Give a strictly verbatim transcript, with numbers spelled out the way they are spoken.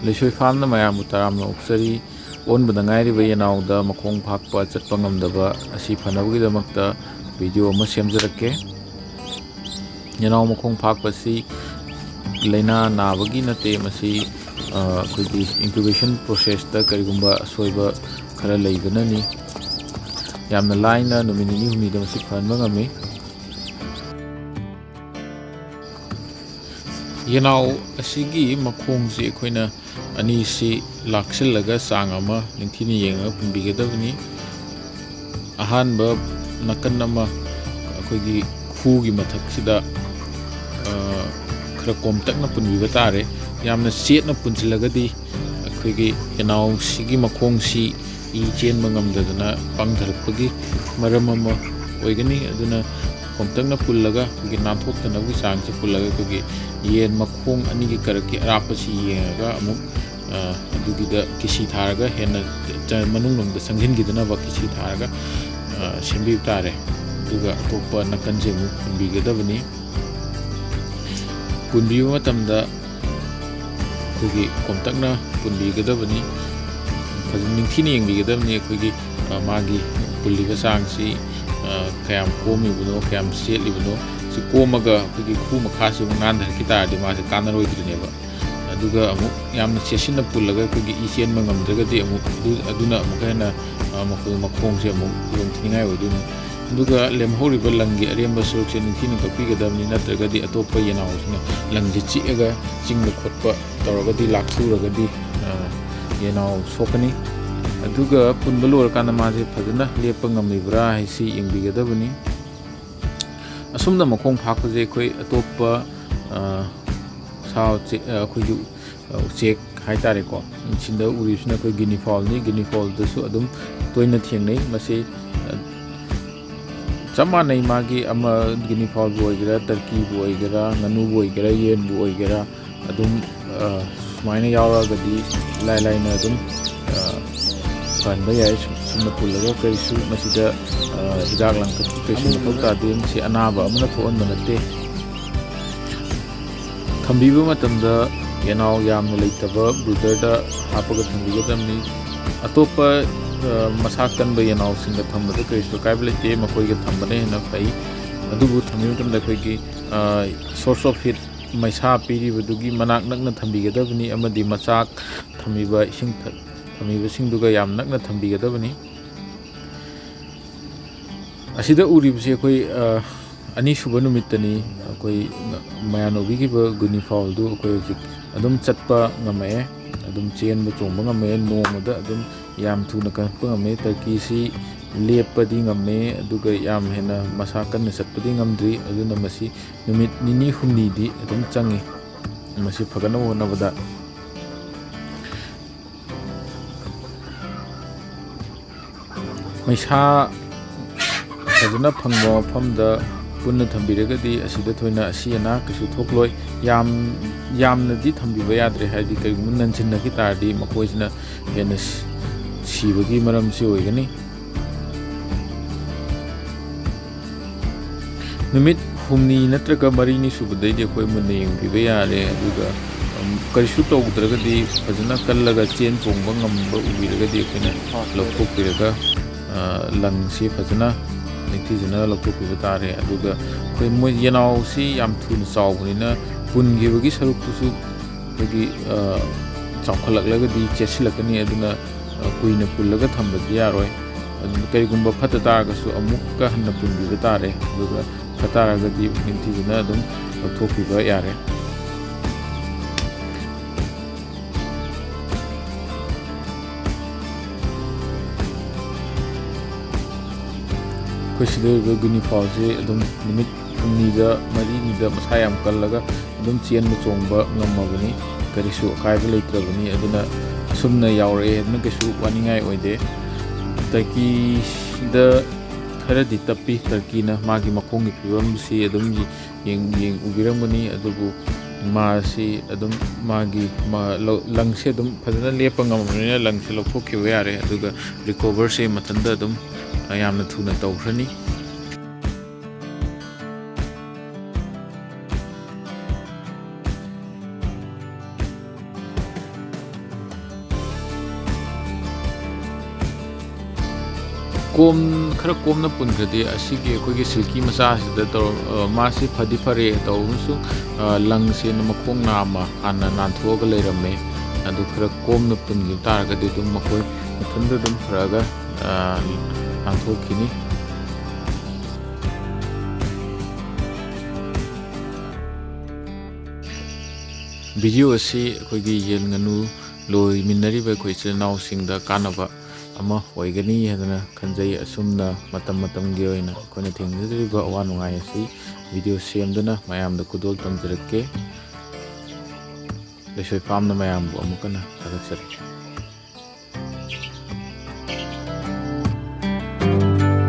ꯂꯩꯁꯣꯏ ꯐꯥꯝꯅ ꯃꯌꯥꯝꯕꯨ ꯇꯔꯥꯝꯅ ꯑꯣꯛꯆꯔꯤ꯫ ꯑꯣꯟꯕꯗ ꯉꯥꯏꯔꯤꯕ ꯌꯦꯅꯥꯎꯗ ꯃꯈꯣꯡ ꯐꯥꯛꯄ ꯆꯠꯄ ꯉꯝꯗꯕ ꯑꯁꯤ ꯐꯅꯕꯒꯤꯗꯃꯛꯇ ꯚꯤꯗꯤꯑꯣ ꯑꯃ ꯁꯦꯝꯖꯔꯛꯀꯦ꯫ ꯌꯦꯅꯥꯎ ꯃꯈꯣꯡ ꯐꯥꯛꯄꯁꯤ ꯂꯥꯏꯅꯥ ꯅꯥꯕꯒꯤ ꯅꯠꯇꯦ, ꯃꯁꯤ, ꯑ, ꯑꯩꯈꯣꯏꯒꯤ incubation processꯇ ꯀꯔꯤꯒꯨꯝꯕ ꯑꯁꯣꯏꯕ ꯈꯔ ꯂꯩꯕꯅꯅꯤ꯫ ꯌꯥꯝꯅ ꯂꯥꯏꯅ ꯅꯨꯃꯤꯠ ꯅꯤꯅꯤ ꯍꯨꯝꯅꯤꯗ ꯃꯁꯤ ꯐꯍꯟꯕ ꯉꯝꯃꯤ꯫ ꯌꯦꯅꯥꯎ ꯑꯁꯤꯒꯤ ꯃꯈꯣꯡꯁꯤ ꯑꯩꯈꯣꯏꯅ ꯑꯅꯤꯁꯤ ꯂꯥꯛꯁꯤꯜꯂꯒ ꯆꯥꯡ ꯑꯃ ꯅꯤꯡꯊꯤꯅ ꯌꯦꯡꯉꯒ ꯄꯨꯟꯕꯤꯒꯗꯕꯅꯤ꯫ ꯑꯍꯥꯟꯕ ꯅꯥꯀꯟ ꯑꯃ ꯑꯩꯈꯣꯏꯒꯤ ꯈꯨꯒꯤ ꯃꯊꯛꯁꯤꯗ, ꯑ, ꯈꯔ ꯀꯣꯝꯇꯛꯅ ꯄꯨꯟꯕꯤꯕ ꯇꯥꯔꯦ꯫ ꯌꯥꯝꯅ ꯆꯦꯠꯅ ꯄꯨꯟꯁꯤꯜꯂꯒꯗꯤ ꯑꯩꯈꯣꯏꯒꯤ ꯌꯦꯅꯥꯎꯁꯤꯒꯤ ꯃꯈꯣꯡꯁꯤ ꯏ ꯆꯦꯟꯕ ꯉꯝꯗꯗꯅ ꯄꯪꯊꯔꯛꯄꯒꯤ ꯃꯔꯝ ꯑꯃ ꯑꯣꯏꯒꯅꯤ꯫ ꯑꯗꯨꯅ ꯀꯣꯝꯇꯛꯅ ꯄꯨꯜꯂꯒ ꯑꯩꯈꯣꯏꯒꯤ ꯅꯥꯟꯊꯣꯛꯇꯅꯕꯒꯤ ꯆꯥꯡꯁꯦ ꯄꯨꯜꯂꯒ ꯑꯩꯈꯣꯏꯒꯤ ꯌꯦꯟ ꯃꯈꯣꯡ ꯑꯅꯤꯒꯤ ꯀꯔꯛꯀꯤ ꯑꯔꯥꯞꯄꯁꯤ ꯌꯦꯡꯉꯒ ꯑꯃꯨꯛ, ꯑ, ꯑꯗꯨꯒꯤꯗ ꯀꯤꯁꯤ ꯊꯥꯔꯒ ꯍꯦꯟꯅ ꯆ-, ꯃꯅꯨꯡꯂꯣꯝꯗ ꯆꯪꯁꯤꯟꯈꯤꯗꯅꯕ ꯀꯤꯁꯤ ꯊꯥꯔꯒ, ꯑ, ꯁꯦꯝꯕꯤꯕ ꯇꯥꯔꯦ꯫ ꯑꯗꯨꯒ ꯑꯇꯣꯞꯄ ꯅꯥꯀꯟꯁꯦ ꯑꯃꯨꯛ ꯄꯨꯟꯕꯤꯒꯗꯕꯅꯤ꯫ ꯄꯨꯟꯕꯤꯕ ꯃꯇꯝꯗ ꯑꯩꯈꯣꯏꯒꯤ ꯀꯣꯝꯇꯛꯅ ꯄꯨꯟꯕꯤꯒꯗꯕꯅꯤ꯫ ꯐꯖꯅ ꯅꯤꯡꯊꯤꯅ ꯌꯦꯡꯕꯤꯒꯗꯕꯅꯤ꯫ ꯑꯩꯈꯣꯏꯒꯤ, ꯑ, ꯃꯥꯒꯤ ꯄꯨꯜꯂꯤꯕ ꯆꯥꯡꯁꯤ, ꯑ, ꯀꯌꯥꯝ ꯀꯣꯝꯃꯤꯕꯅꯣ, ꯀꯌꯥꯝ ꯆꯦꯠꯂꯤꯕꯅꯣ, ꯁꯤ ꯀꯣꯝꯃꯒ ꯑꯩꯈꯣꯏꯒꯤ ꯈꯨ ꯃꯈꯥꯁꯤ ꯑꯃꯨꯛ ꯅꯥꯟꯊꯔꯛꯈꯤ ꯇꯥꯔꯗꯤ ꯃꯥꯁꯦ ꯀꯥꯟꯅꯔꯣꯏꯗ꯭ꯔꯤꯅꯦꯕ꯫ ꯑꯗꯨꯒ ꯑꯃꯨꯛ ꯌꯥꯝꯅ ꯆꯦꯠꯁꯤꯟꯅ ꯄꯨꯜꯂꯒ ꯑꯩꯈꯣꯏꯒꯤ ꯏ ꯆꯦꯟꯕ ꯉꯝꯗ꯭ꯔꯒꯗꯤ ꯑꯃꯨꯛ ꯑꯗꯨ-, ꯑꯗꯨꯅ ꯑꯃꯨꯛꯀ ꯍꯦꯟꯅ, ꯑ, ꯃꯈꯣꯏ ꯃꯈꯣꯡꯁꯦ ꯑꯃꯨꯛ ꯈꯨꯗꯣꯡ ꯊꯤꯅꯤꯡꯉꯥꯏ ꯑꯣꯏꯗꯣꯏꯅꯤ꯫ ꯑꯗꯨꯒ ꯂꯦꯝꯍꯧꯔꯤꯕ ꯂꯪꯒꯤ ꯑꯔꯦꯝꯕ ꯁꯔꯨꯛꯁꯦ ꯅꯤꯡꯊꯤꯅ ꯀꯛꯄꯤꯒꯗꯕꯅꯤ, ꯅꯠꯇ꯭ꯔꯒꯗꯤ ꯑꯇꯣꯞꯄ ꯌꯦꯅꯥꯎꯁꯤꯅ ꯂꯪꯁꯦ ꯆꯤꯛꯑꯒ ꯆꯤꯡꯕ ꯈꯣꯠꯄ ꯇꯧꯔꯒꯗꯤ, ꯂꯥꯛꯊꯨꯔꯒꯗꯤ, ꯑ, ꯌꯦꯅꯥꯎ ꯁꯣꯛꯀꯅꯤ꯫ ꯑꯗꯨꯒ ꯄꯨꯟꯕ ꯂꯣꯏꯔꯀꯥꯟꯗ ꯃꯥꯁꯦ ꯐꯖꯅ ꯂꯦꯞꯄ ꯉꯝꯂꯤꯕ꯭ꯔꯥ ꯍꯥꯏꯁꯤ ꯌꯦꯡꯕꯤꯒꯗꯕꯅꯤ꯫ ꯑꯁꯨꯝꯅ ꯃꯈꯣꯡ ꯐꯥꯛꯄꯁꯦ ꯑꯩꯈꯣꯏ ꯑꯇꯣꯞꯄ, ꯑ, ꯁꯥ ꯎꯆꯦꯛ, ꯑ, ꯑꯩꯈꯣꯏꯒꯤ, ꯑ, ꯎꯆꯦꯛ ꯍꯥꯏꯇꯥꯔꯦꯀꯣ, ꯁꯤꯗ ꯎꯔꯤꯕꯁꯤꯅ ꯑꯩꯈꯣꯏ ꯒꯤꯅꯤ ꯐꯥꯎꯜꯅꯤ꯫ ꯒꯤꯅꯤ ꯐꯥꯎꯜꯗꯁꯨ ꯑꯗꯨꯝ ꯇꯣꯏꯅ ꯊꯦꯡꯅꯩ꯫ ꯃꯁꯤ, ꯑ, ꯆꯞ ꯃꯥꯟꯅꯩ, ꯃꯥꯒꯤ ꯑꯃ ꯒꯤꯅꯤ ꯐꯥꯎꯜꯕꯨ ꯑꯣꯏꯒꯦꯔꯥ, ꯇꯔꯀꯤꯕꯨ ꯑꯣꯏꯒꯦꯔꯥ, ꯉꯥꯅꯨꯕꯨ ꯑꯣꯏꯒꯦꯔꯥ, ꯌꯦꯟꯕꯨ ꯑꯣꯏꯒꯦꯔꯥ, ꯑꯗꯨꯝ, ꯑ, ꯁꯨꯃꯥꯏꯅ ꯌꯥꯎꯔꯛꯑꯒꯗꯤ ꯏꯂꯥꯏ ꯂꯥꯏꯅ ꯑꯗꯨꯝ, ꯑ, ꯐꯍꯟꯕ ꯌꯥꯏ꯫ ꯁꯨꯝ-, ꯁꯨꯝꯅ ꯄꯨꯜꯂꯒ ꯀꯔꯤꯁꯨ ꯃꯁꯤꯗ, ꯑ, ꯍꯤꯗꯥꯛ ꯂꯥꯡꯊꯛꯀꯤ ꯀꯔꯤꯁꯨ ꯃꯊꯧ ꯇꯥꯗꯦ꯫ ꯃꯁꯤ ꯑꯅꯥꯕ ꯑꯃꯅ ꯊꯣꯛꯍꯟꯕ ꯅꯠꯇꯦ꯫ ꯊꯝꯕꯤꯕ ꯃꯇꯝꯗ ꯌꯦꯅꯥꯎ ꯌꯥꯝꯅ ꯂꯩꯇꯕ ꯕ꯭ꯔꯨꯗꯔꯗ ꯍꯥꯞꯄꯒ ꯊꯝꯕꯤꯒꯗꯕꯅꯤ꯫ ꯑꯇꯣꯞꯄ, ꯑ, ꯃꯁꯥ ꯀꯟꯕ ꯌꯦꯅꯥꯎꯁꯤꯡꯒ ꯊꯝꯕꯗ ꯀꯔꯤꯁꯨ ꯑꯀꯥꯏꯕ ꯂꯩꯇꯦ, ꯃꯈꯣꯏꯒ ꯊꯝꯕꯅ ꯍꯦꯟꯅ ꯐꯩ꯫ ꯑꯗꯨꯕꯨ ꯊꯝꯕ ꯃꯇꯝꯗ ꯑꯩꯈꯣꯏꯒꯤ, ꯑ, source of heat, ꯃꯩꯁꯥ ꯄꯤꯔꯤꯕꯗꯨꯒꯤ ꯃꯅꯥꯛ ꯅꯛꯅ ꯊꯝꯕꯤꯒꯗꯕꯅꯤ ꯑꯃꯗꯤ ꯃꯆꯥꯛ ꯊꯝꯃꯤꯕ ꯏꯁꯤꯡ ꯊ-, ꯊꯝꯃꯤꯕꯁꯤꯡꯗꯨꯒ ꯌꯥꯝ ꯅꯛꯅ ꯊꯝꯕꯤꯒꯗꯕꯅꯤ꯫ ꯑꯁꯤꯗ ꯎꯔꯤꯕꯁꯤ ꯑꯩꯈꯣꯏ, ꯑ, ꯑꯅꯤꯁꯨꯕ ꯅꯨꯃꯤꯠꯇꯅꯤ꯫ ꯑꯩꯈꯣꯏ ꯃꯌꯥꯝꯅ ꯎꯕꯤꯈꯤꯕ ꯒꯨꯅꯤꯐꯥꯎꯜꯗꯨ ꯑꯩꯈꯣꯏ ꯍꯧꯖꯤꯛ ꯑꯗꯨꯝ ꯆꯠꯄ ꯉꯝꯃꯛꯑꯦ, ꯑꯗꯨꯝ ꯆꯦꯟꯕ ꯆꯣꯡꯕ ꯉꯝꯃꯛꯑꯦ, ꯅꯣꯡꯃꯗ ꯑꯗꯨꯝ ꯌꯥꯝ ꯊꯨꯅ ꯀꯟꯈꯠꯄ ꯉꯝꯃꯦ꯫ ꯇꯔꯀꯤꯁꯤ ꯂꯦꯞꯄꯗꯤ ꯉꯝꯃꯦ, ꯑꯗꯨꯒ ꯌꯥꯝ ꯍꯦꯟꯅ ꯃꯁꯥ ꯀꯟꯅ ꯆꯠꯄꯗꯤ ꯉꯝꯗ꯭ꯔꯤ, ꯑꯗꯨꯅ ꯃꯁꯤ ꯅꯨꯃꯤꯠ ꯅꯤꯅꯤ ꯍꯨꯝꯅꯤꯗꯤ ꯑꯗꯨꯝ ꯆꯪꯉꯤ ꯃꯁꯤ ꯐꯒꯠꯅꯕ ꯍꯣꯠꯅꯕꯗ꯫ ꯃꯩꯁꯥ ꯐꯖꯅ ꯐꯪꯕ ꯃꯐꯝꯗ ꯄꯨꯟꯅ ꯊꯝꯕꯤꯔꯒꯗꯤ ꯑꯁꯤꯗ ꯊꯣꯏꯅ ꯑꯁꯤ ꯑꯅꯥ ꯀꯩꯁꯨ ꯊꯣꯛꯂꯣꯏ꯫ ꯌꯥꯝ, ꯌꯥꯝꯅꯗꯤ ꯊꯝꯕꯤꯕ ꯌꯥꯗ꯭ꯔꯦ, ꯍꯥꯏꯗꯤ ꯀꯔꯤꯒꯨꯝꯕ ꯅꯟꯁꯤꯟꯅꯈꯤ ꯇꯥꯔꯗꯤ ꯃꯈꯣꯏꯁꯤꯅ ꯍꯦꯟꯅ ꯁꯤ-, ꯁꯤꯕꯒꯤ ꯃꯔꯝꯁꯤ ꯑꯣꯏꯒꯅꯤ꯫ ꯅꯨꯃꯤꯠ ꯍꯨꯝꯅꯤ ꯅꯠꯇ꯭ꯔꯒ ꯃꯔꯤꯅꯤ ꯁꯨꯕꯗꯩꯗꯤ ꯑꯩꯈꯣꯏ ꯃꯨꯟꯅ ꯌꯦꯡꯕꯤꯕ ꯌꯥꯔꯦ꯫ ꯑꯗꯨꯒ, ꯎꯝ, ꯀꯔꯤꯁꯨ ꯇꯧꯗ꯭ꯔꯒꯗꯤ, ꯐꯖꯅ ꯀꯜꯂꯒ ꯆꯦꯟ ꯆꯣꯡꯕ ꯉꯝꯕ ꯎꯕꯤꯔꯒꯗꯤ ꯑꯩꯈꯣꯏꯅ ꯂꯧꯊꯣꯛꯄꯤꯔꯒ, ꯑ, ꯂꯪꯁꯤ ꯐꯖꯅ ꯅꯤꯡꯊꯤꯖꯅ ꯂꯧꯊꯣꯛꯄꯤꯕ ꯇꯥꯔꯦ꯫ ꯑꯗꯨꯒ ꯑꯩꯈꯣꯏ ꯃꯣꯏ ꯌꯦꯅꯥꯎꯁꯤ ꯌꯥꯝ ꯊꯨꯅ ꯆꯥꯎꯕꯅꯤꯅ ꯄꯨꯟꯈꯤꯕꯒꯤ ꯁꯔꯨꯛꯇꯨꯁꯨ ꯑꯩꯈꯣꯏꯒꯤ, ꯑ, ꯆꯥꯎꯈꯠꯂꯛꯂꯒꯗꯤ ꯆꯦꯠꯁꯤꯜꯂꯛꯀꯅꯤ꯫ ꯑꯗꯨꯅ, ꯑ, ꯀꯨꯏꯅ ꯄꯨꯜꯂꯒ ꯊꯝꯕꯗꯤ ꯌꯥꯔꯣꯏ꯫ ꯑꯗꯨꯅ ꯀꯔꯤꯒꯨꯝꯕ ꯐꯠꯇ ꯇꯥꯔꯒꯁꯨ ꯑꯃꯨꯛꯀ ꯍꯟꯅ ꯄꯨꯟꯕꯤꯕ ꯇꯥꯔꯦ꯫ ꯑꯗꯨꯒ ꯐꯠꯇ ꯇꯥꯔꯒꯗꯤ ꯅꯤꯡꯊꯤꯖꯅ ꯑꯗꯨꯝ ꯂꯧꯊꯣꯛꯄꯤꯕ ꯌꯥꯔꯦ꯫ ꯑꯩꯈꯣꯏ ꯁꯤꯗ ꯂꯩꯔꯤꯕ ꯒꯨꯅꯤꯐꯥꯎꯁꯤ ꯑꯗꯨꯝ ꯅꯨꯃꯤꯠ ꯍꯨꯝꯅꯤꯗ, ꯃꯔꯤꯅꯤꯗ ꯃꯁꯥ ꯌꯥꯝ ꯀꯜꯂꯒ ꯑꯗꯨꯝ ꯆꯦꯟꯕ ꯆꯣꯡꯕ ꯉꯝꯃꯕꯅꯤ, ꯀꯔꯤꯁꯨ ꯑꯀꯥꯏꯕ ꯂꯩꯇ꯭ꯔꯕꯅꯤ꯫ ꯑꯗꯨꯅ ꯑꯁꯨꯝꯅ ꯌꯥꯎꯔꯛꯑꯦ ꯍꯥꯏꯗꯨꯅ ꯀꯩꯁꯨ ꯋꯥꯅꯤꯡꯉꯥꯏ ꯑꯣꯏꯗꯦ꯫ ꯇꯔꯀꯤꯗ ꯈꯔꯗꯤ ꯇꯞꯄꯤ, ꯇꯔꯀꯤꯅ ꯃꯥꯒꯤ ꯃꯈꯣꯡꯒꯤ ꯐꯤꯕꯝꯁꯤ ꯑꯗꯨꯝ ꯌꯦꯡ-, ꯌꯦꯡ-, ꯎꯕꯤꯔꯝꯒꯅꯤ꯫ ꯑꯗꯨꯕꯨ ꯃꯥꯁꯤ ꯑꯗꯨꯝ ꯃꯥꯒꯤ ꯃꯥ-, ꯂꯧ-, ꯂꯪꯁꯤ ꯑꯗꯨꯝ ꯐꯖꯅ ꯂꯦꯞꯄ ꯉꯝꯃꯕꯅꯤꯅ ꯂꯪꯁꯤ ꯂꯧꯊꯣꯛꯈꯤꯕ ꯌꯥꯔꯦ꯫ ꯑꯗꯨꯒ recoverꯁꯦ ꯃꯊꯟꯇ ꯑꯗꯨꯝ ꯌꯥꯝꯅ ꯊꯨꯅ ꯇꯧꯈ꯭ꯔꯅꯤ꯫ ꯀꯣꯝ ꯈꯔ ꯀꯣꯝꯅ ꯄꯨꯟꯈ꯭ꯔꯗꯤ ꯑꯁꯤꯒꯤ ꯑꯩꯈꯣꯏꯒꯤ ꯁꯤꯜꯀꯤ ꯃꯆꯥꯁꯤꯗ ꯇꯧꯔ ꯃꯥꯁꯤ ꯐꯗꯤ ꯐꯔꯦ ꯇꯧꯕ ꯑꯃꯁꯨꯡ ꯂꯪꯁꯦ ꯃꯈꯣꯡ ꯅꯥꯝꯃ ꯍꯥꯟꯅ ꯅꯥꯟꯊꯣꯛꯑꯒ ꯂꯩꯔꯝꯃꯦ꯫ ꯑꯗꯨ ꯈꯔ ꯀꯣꯝꯅ ꯄꯨꯟꯈꯤꯕ ꯇꯥꯔꯒꯗꯤ ꯑꯗꯨꯝ ꯃꯈꯣꯏ ꯃꯊꯟꯇ ꯑꯗꯨꯝ ꯐꯔꯛꯑꯒ ꯅꯥꯟꯊꯣꯛꯈꯤꯅꯤ꯫ ꯚꯤꯗꯤꯑꯣ ꯑꯁꯤ ꯑꯩꯈꯣꯏꯒꯤ ꯌꯦꯟ ꯉꯥꯅꯨ ꯂꯣꯏꯃꯤꯟꯅꯔꯤꯕ ꯑꯩꯈꯣꯏ ꯏꯆꯤꯜ ꯏꯅꯥꯎꯁꯤꯡꯗ ꯀꯥꯟꯅꯕ ꯑꯃ ꯑꯣꯏꯒꯅꯤ ꯍꯥꯏꯗꯅ ꯈꯟꯖꯩ꯫ ꯑꯁꯨꯝꯅ ꯃꯇꯝ ꯃꯇꯝꯒꯤ ꯑꯣꯏꯅ ꯑꯩꯈꯣꯏꯅ ꯊꯦꯡꯅꯖꯔꯤꯕ ꯑꯋꯥ ꯅꯨꯡꯉꯥꯏ ꯑꯁꯤ ꯚꯤꯗꯤꯑꯣ ꯁꯦꯝꯗꯨꯅ ꯃꯌꯥꯝꯗ ꯈꯨꯗꯣꯜ ꯇꯝꯖꯔꯛꯀꯦ꯫ ꯂꯩꯁꯣꯏ ꯐꯥꯝꯅ ꯃꯌꯥꯝꯕꯨ ꯑꯃꯨꯛ ꯍꯟꯅ ꯊꯥꯒꯠꯆꯔꯤ꯫